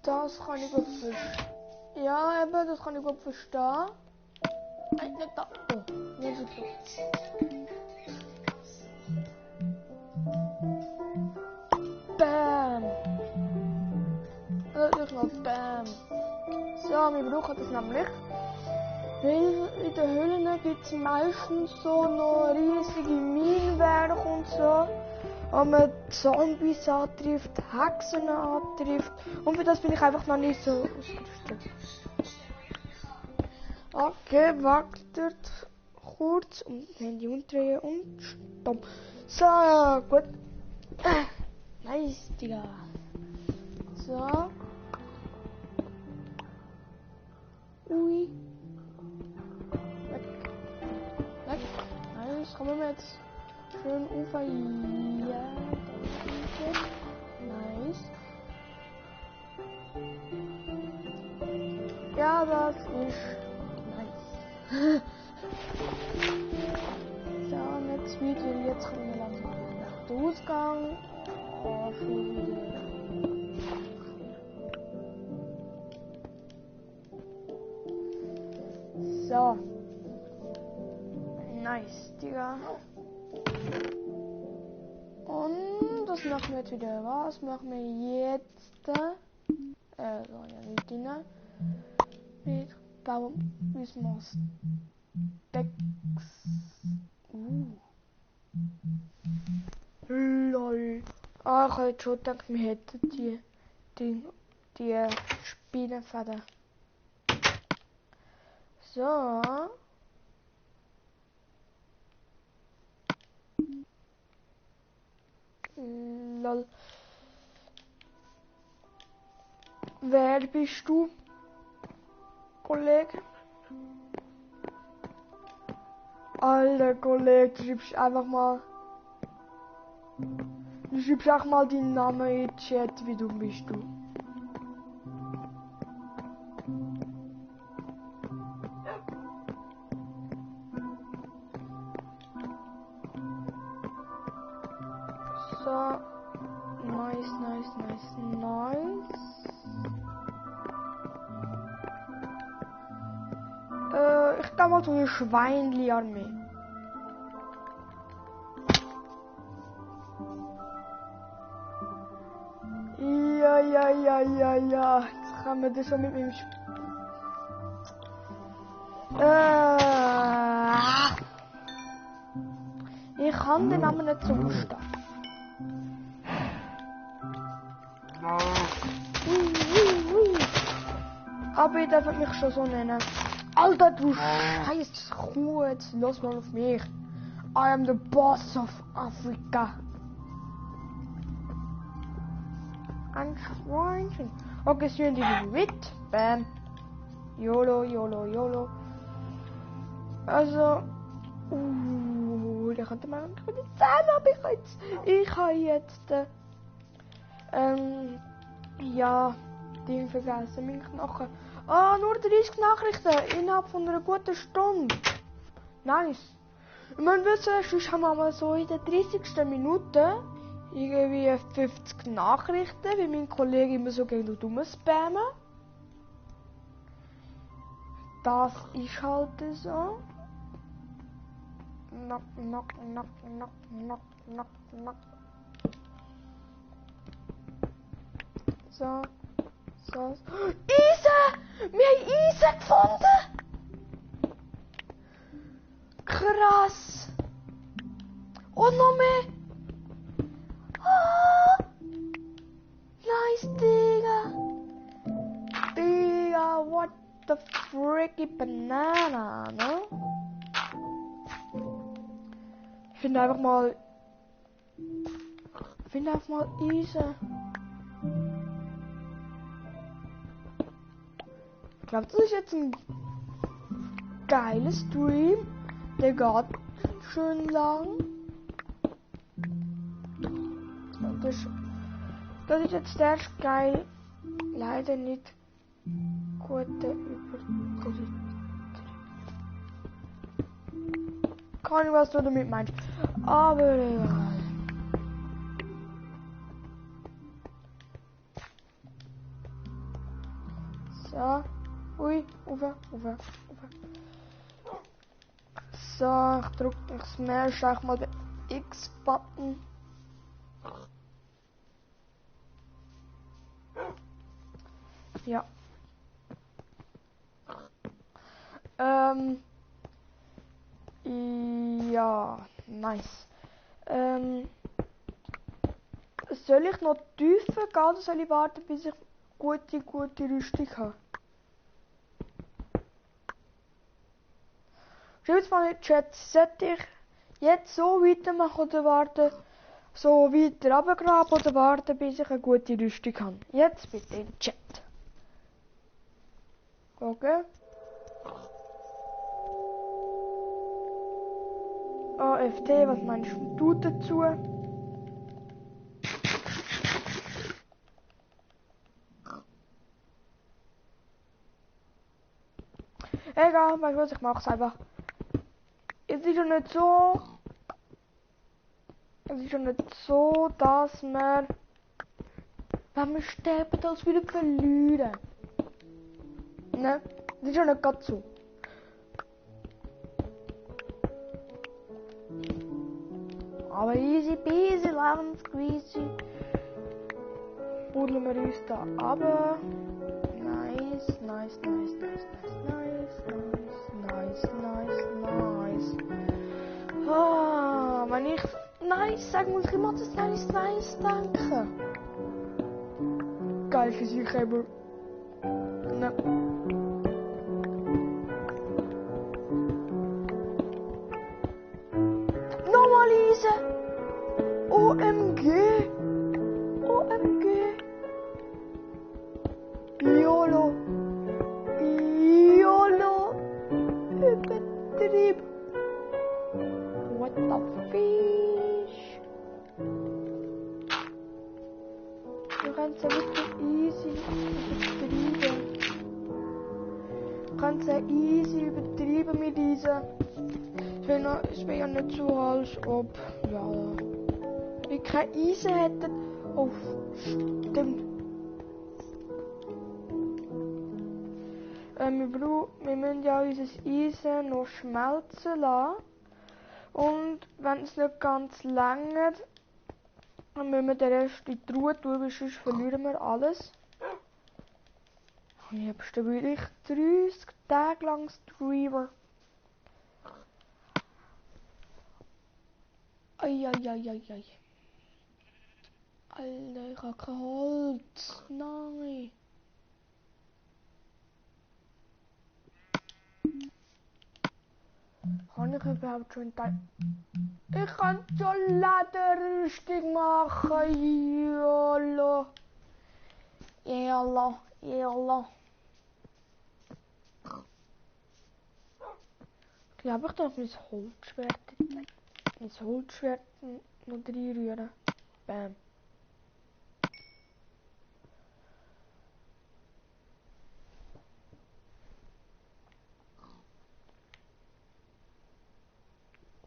Das kann ich gut verstehen. Ja, eben, das kann ich gut verstehen. Nein, nicht da. Oh, nicht so. Bam. Wirklich noch Bam. So, wir brauchen das nämlich. Weil in den Höhlen gibt es meistens so noch riesige Minenwerke und so. Wo man Zombies antrifft, Hexen antrifft. Und für das bin ich einfach noch nicht so ausgerüstet. Okay, wartet kurz und Handy umdrehen und stopp. So, gut. Nice, Digga. So. Ui. Weg. Nice, kommen wir jetzt schön Ufer. Ja, danke. Nice. Ja, das ist nice. So, und jetzt wieder. Jetzt kommen wir langsam nach dem Ausgang. Oh, schon wieder. So. Nice, Digga. Und das machen wir jetzt wieder. Was machen wir jetzt? So, ja, nicht drin. Wir bauen müssen wir Stacks. Lol. Ah, ich hätte schon gedacht, wir hätten die Spinnenfäden. So. Lol. Wer bist du, Kollege? Alter Kollege, du schreibst einfach mal. Du schreibst auch mal deinen Namen in den Chat, wie dumm bist du. So. Nice. Ich geh mal zu der Schweinli-Armee. Ja. Jetzt kann man das so mit meinem Ich kann den Namen nicht zugestehen. Ui. Aber ihr dürft mich schon so nennen. Alter, du scheiß Kuh, jetzt los mal auf mich. I am the boss of Africa. Ein Schweinchen. Okay, sind die mit. Bam. YOLO. Also. Der könnte man nicht sagen, aber ich habe jetzt. Ja. Ding vergessen. Mein Knochen. Nur 30 Nachrichten innerhalb von einer guten Stunde. Nice. Ich meine, sonst haben wir mal so in der 30. Minute irgendwie 50 Nachrichten, wie mein Kollege immer so gegen dumme spammen. Das ist halt so. Knock. So. Eisen! Wir haben Eisen gefunden! Krass! Und noch mehr! Nice, Digga, what the freaky banana, ne? Ich finde einfach mal Eisen. Ich glaube, das ist jetzt ein geiler Stream. Der geht schön lang. Das ist jetzt erst geil. Leider nicht gute Übertritt. Keine Ahnung, was du damit meinst. Aber egal. So. Ui, uwe. So, ich drücke das Smash auch mal den X-Button. Ja. Ja, nice. Soll ich noch tiefer gehen oder soll ich warten, bis ich gute Rüstung habe? Schreibt mal in den Chat, sollte ich jetzt so weitermachen oder warten, so weiter runtergraben oder warten, bis ich eine gute Rüstung habe? Jetzt bitte in den Chat. Okay. AFT, was meinst du dazu? Egal, weißt du was, ich mach's einfach. Es ist schon nicht so, dass wir, wenn wir sterben, das wieder verlieren. Ne? Das ist schon nicht ganz so. Aber easy peasy, lemon squeezy. Buddeln wir uns da runter. Nice. Wenn ich nice sage, muss ich immer das nice denken. Geil Physik, aber. Ne. Nochmal Eisen! OMG! Wir können es ja wirklich easy übertreiben. Wir können es ja easy übertreiben mit diesen. Es wäre ja nicht so, als ob wir kein Eisen hätten. Oh, stimmt. Wir müssen ja unser Eisen noch schmelzen lassen. Und wenn es nicht ganz längert, dann müssen wir den Rest in die Truhe tun, weil sonst verlieren wir alles. Am liebsten würde ich 30 Tage lang streamen. Eieieiei. Alter, ich habe kein Holz. Nein. Kann ich überhaupt schon Ich kann schon Lederrüstung machen. Jolo. Jolo. Ich glaube, ich darf mein Holzschwert noch reinrühren. Bam.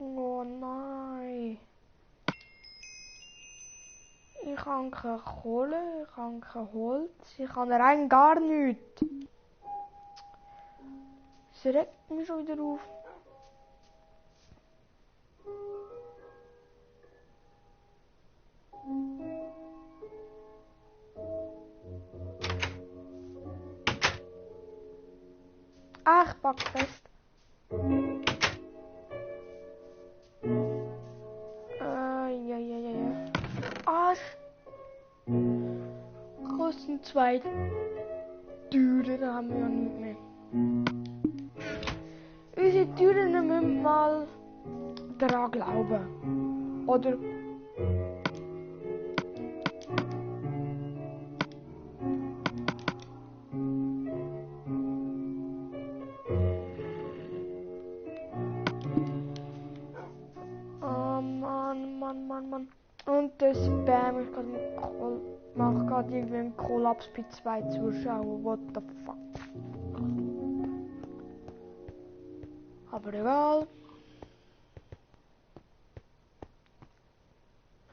Oh nein. Ich habe keine Kohle, ich habe kein Holz, ich habe rein gar nichts. Es regt mich schon wieder auf. Ich pack fest. Arsch. Kosten 2 Türen, da haben wir ja nicht mehr. Unsere Türen müssen mal daran glauben. Oder? Oh Mann. Und das Spam ist gerade mit Kohl. Macht gerade irgendwie einen Kollaps bei 2 Zuschauern. What the fuck? Aber egal.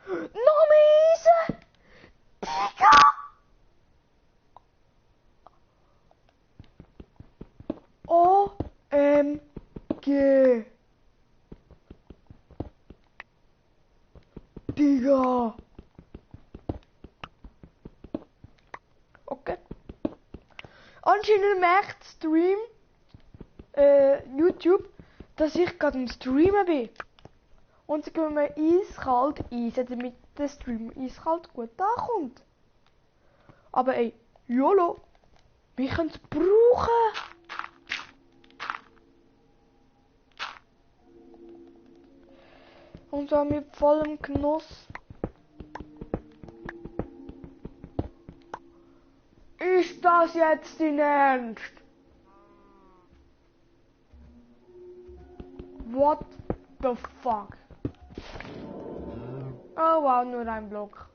Noch mehr Eisen! Digga! OMG! Digga! Okay. Anscheinend merkt Stream, YouTube, dass ich gerade im Streamen bin. Und sie geben mir eiskalt Eisen, damit der Stream eiskalt gut ankommt. Aber ey, YOLO, wir können es brauchen. Und zwar mit vollem Genuss. Ist das jetzt dein Ernst? What the fuck? Oh wow, nur ein Block.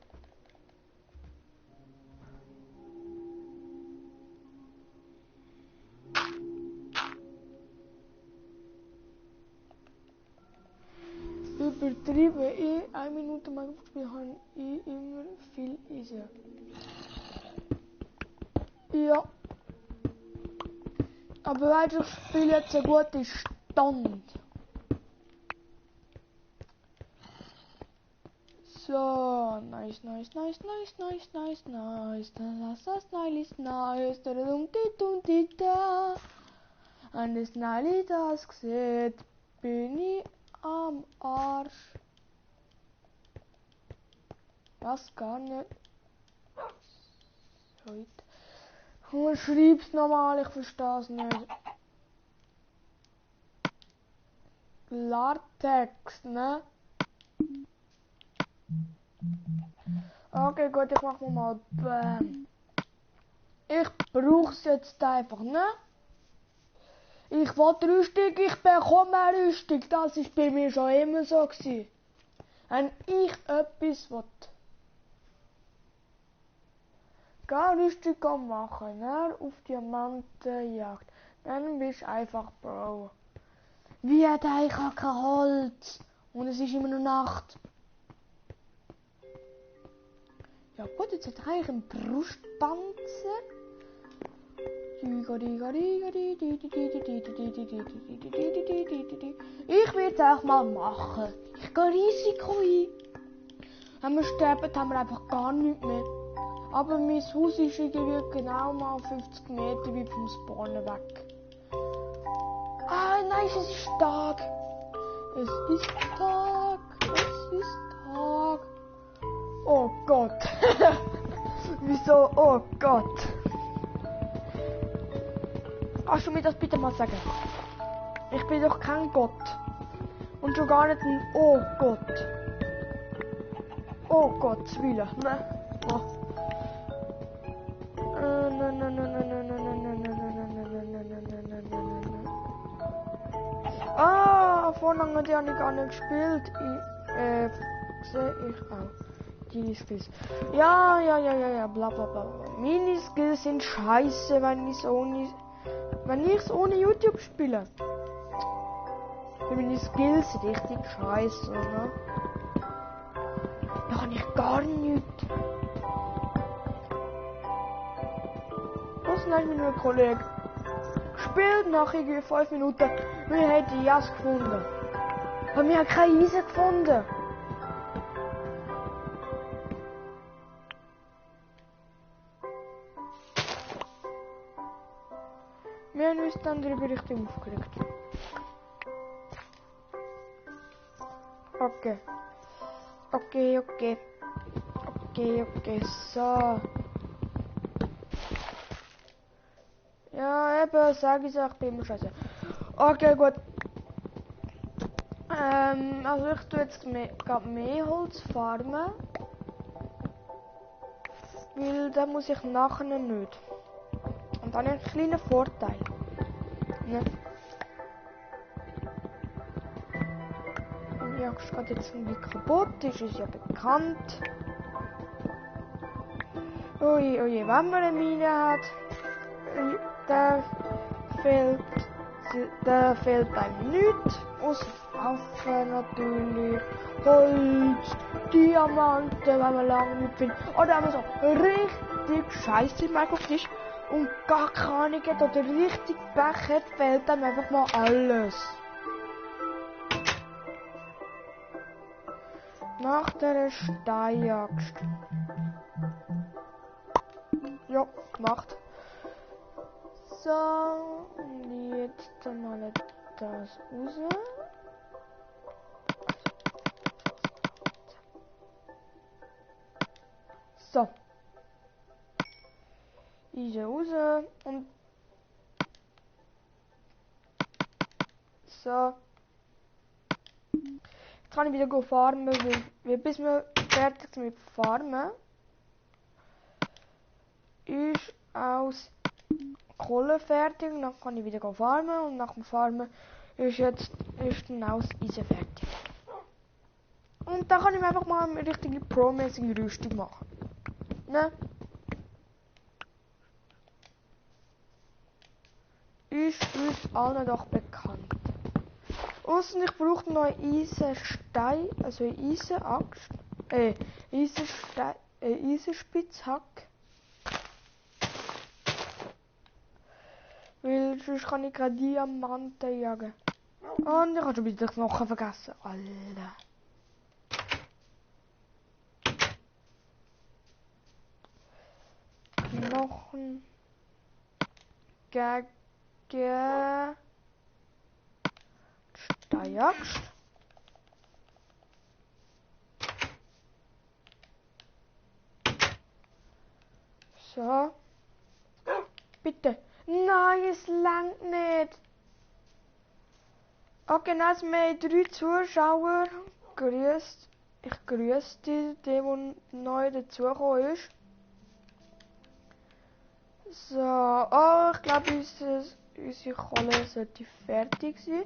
Übertrieben, in 1 Minute Minecraft habe ich immer viel Eisen. Ja. Aber weißt du, ich spiele jetzt einen guten Stand. So, nice. Das ist nice. Da. Und das Nili das sieht, bin ich am Arsch. Was gar nicht. Heute. Schreib's nochmal, ich versteh's nicht. Klartext, ne? Okay, gut, ich mach mal Bam. Ich brauch's jetzt einfach, ne? Ich will Rüstung, ich bekomme Rüstung. Das ist bei mir schon immer so gewesen. Wenn ich etwas will. gar lustig machen, ne? Auf Diamantenjagd. Dann bist du einfach Bro. Wie hat ich kein Holz? Und es ist immer noch Nacht. Ja gut, jetzt hat er eigentlich einen Brustpanzer. Ich will es auch mal machen. Ich gehe Risiko ein. Wenn wir sterben, haben wir einfach gar nichts mehr. Aber mein Haus ist irgendwie genau mal 50 Meter weit vom Spawnen weg. Ah nein, es ist Tag. Es ist Tag. Es ist Tag. Oh Gott. Wieso? Oh Gott. Kannst du mir das bitte mal sagen? Ich bin doch kein Gott. Und schon gar nicht ein Oh Gott. Oh Gott, Wille. Ne? Oh. Ah, vorhin hat ich gar nicht gespielt. Sehe ich auch. Die Skills. Ja, bla bla bla. Meine Skills sind scheiße, wenn ich es ohne YouTube spiele. Meine Skills sind richtig scheiße, ne? Da kann ich gar nichts. Was ist mit meinem Kollegen? Gespielt nach irgendwie 5 Minuten. Wir hätten Jas gefunden. Aber wir haben keine Eisen gefunden. Wir haben uns dann darüber richtig aufgeregt. Okay, so. Ja, eben, sag ich auch, bin immer scheiße. Okay, gut. Also ich tue jetzt mehr Holz farmen. Weil da muss ich nachher nicht. Und dann habe ich einen kleinen Vorteil. Ne? Ja, geht jetzt irgendwie kaputt, ist ja bekannt. Oje, wenn man eine Mine hat, da fehlt einem nichts. Außer Waffen natürlich, Holz, Diamanten, wenn man lange nicht findet. Oder wenn man so richtig scheiße im Minecraft ist und gar keine hat oder richtig Pech hat, fehlt einem einfach mal alles. Nach der Steinjagd. Ja, gemacht. So, und jetzt mal das raus. So. Diese raus und so. Jetzt kann ich wieder farmen, weil bis wir fertig sind mit Farmen ist aus Kohle fertig und dann kann ich wieder farmen und nach dem Farmen ist dann aus Eisen fertig. Und dann kann ich mir einfach mal eine richtige pro-mäßige Rüstung machen. Ne? Ist uns allen doch bekannt. Außer ich brauche noch einen Eisenstein, also eine Eisenaxt. Eisenspitzhack. Weil sonst kann ich keine Diamanten jagen. Und ich habe schon wieder Knochen vergessen. Alter. Knochen. Gegen Steinjagd. So. Bitte. Nein, es langt nicht. Okay, dann sind wir 3 Zuschauer. Ich grüße die, der neu dazugekommen ist. So, oh, ich glaube, unsere Kohle sollte fertig sein.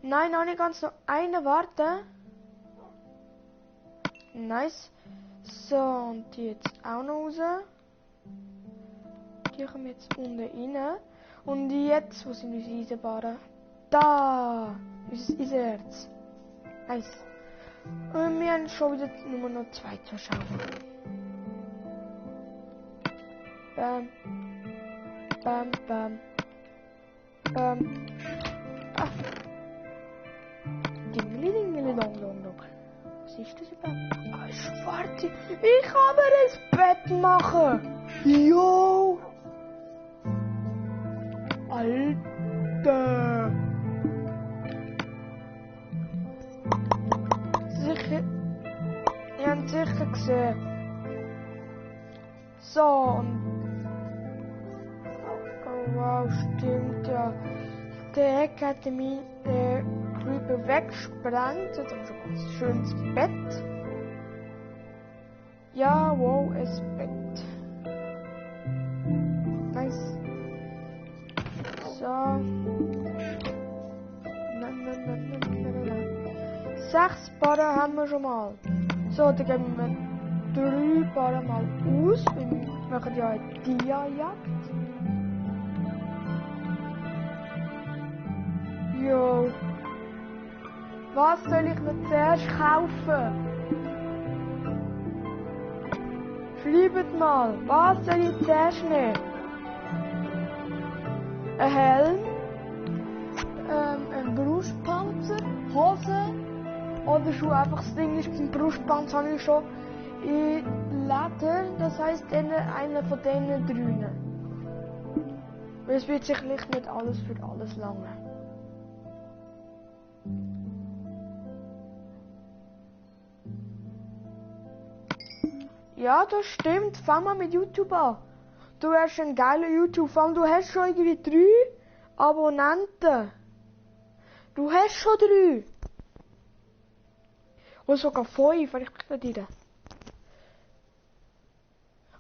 Nein, noch nicht ganz, noch eine warten. Nice. So, und die jetzt auch noch raus. Die kommen jetzt unten rein. Und jetzt, wo sind unsere Eisenbahnen? Da! Unser Eisenerz. Nice. Und wir haben schon wieder nur noch 2 Zuschauer. Bam. Bam, bam. Bam. Ah. Dingeli, dingeli, dong, dong, dong. Was ist das überhaupt? Ah, schwarze. Ich kann mir ein Bett machen. Jo. Alter. Sicher. Ihr habt sicher gesehen. So, und... Oh wow, stimmt ja. Der Heck hatte mich Creeper weggesprengt. Jetzt haben wir schon ein schönes Bett. Ja, wow, ein Bett. Nice. So. 6 Barren haben wir schon mal. So, dann geben wir 3 Barren mal aus. Wir machen ja eine Dia-Jagd. Jo. Was soll ich mir zuerst kaufen? Schreibt mal, was soll ich zuerst nehmen? Ein Helm, ein Brustpanzer, Hose oder Schuhe. Einfach das Ding ist, beim Brustpanzer habe ich schon in Leder, das heisst einer von diesen 3. Weil es wird sicherlich nicht alles für alles lange. Ja, das stimmt. Fang mal mit YouTube an. Du hast einen geilen YouTube. Vor allem, du hast schon irgendwie 3 Abonnenten. Du hast schon 3. Oder sogar 5, wenn ich mich nicht irre.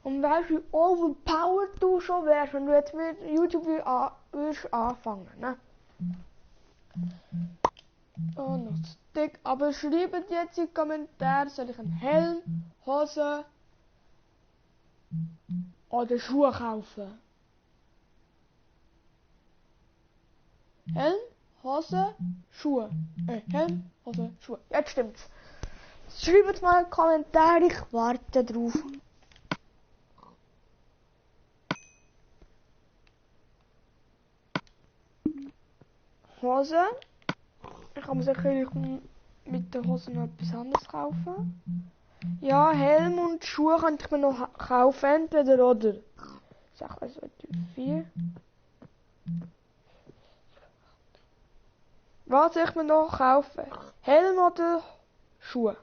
Und weißt du, wie overpowered du schon wärst, wenn du jetzt mit YouTube würdest anfangen, ne? Oh, noch Stick. Aber schreibt jetzt in die Kommentare, soll ich einen Helm, Hose oder Schuhe kaufen? Helm, Hose, Schuhe. Helm, Hose, Schuhe. Jetzt stimmt's. Schreibt mal in die Kommentare, ich warte drauf. Hose. Ich kann mir sicherlich mit der Hose noch etwas anderes kaufen. Ja, Helm und Schuhe könnte ich mir noch kaufen, entweder oder. 6, 1, 2, 3, 4. Was soll ich mir noch kaufen? Helm oder Schuhe?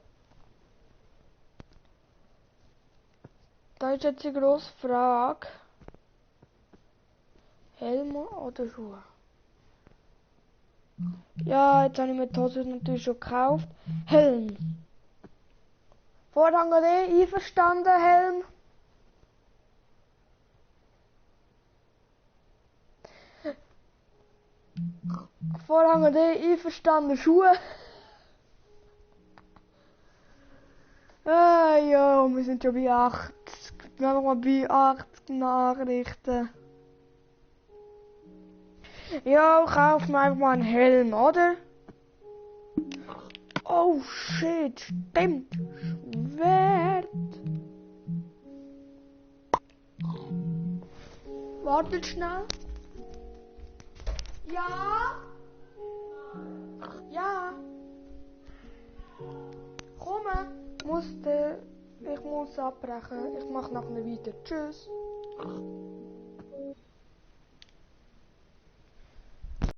Da ist jetzt die grosse Frage. Helm oder Schuhe? Ja, jetzt habe ich mir die Hose natürlich schon gekauft. Helm. Vorhang D, einverstanden, Helm? Vorhang D, einverstanden, Schuhe? Ja, wir sind schon bei 80. Noch mal bei 80 Nachrichten. Ja, kauf mir einfach mal einen Helm, oder? Oh shit, stimmt. Schwert. Wartet schnell. Ja? Ja? Komme. Ich muss abbrechen. Ich mach nachher weiter. Tschüss.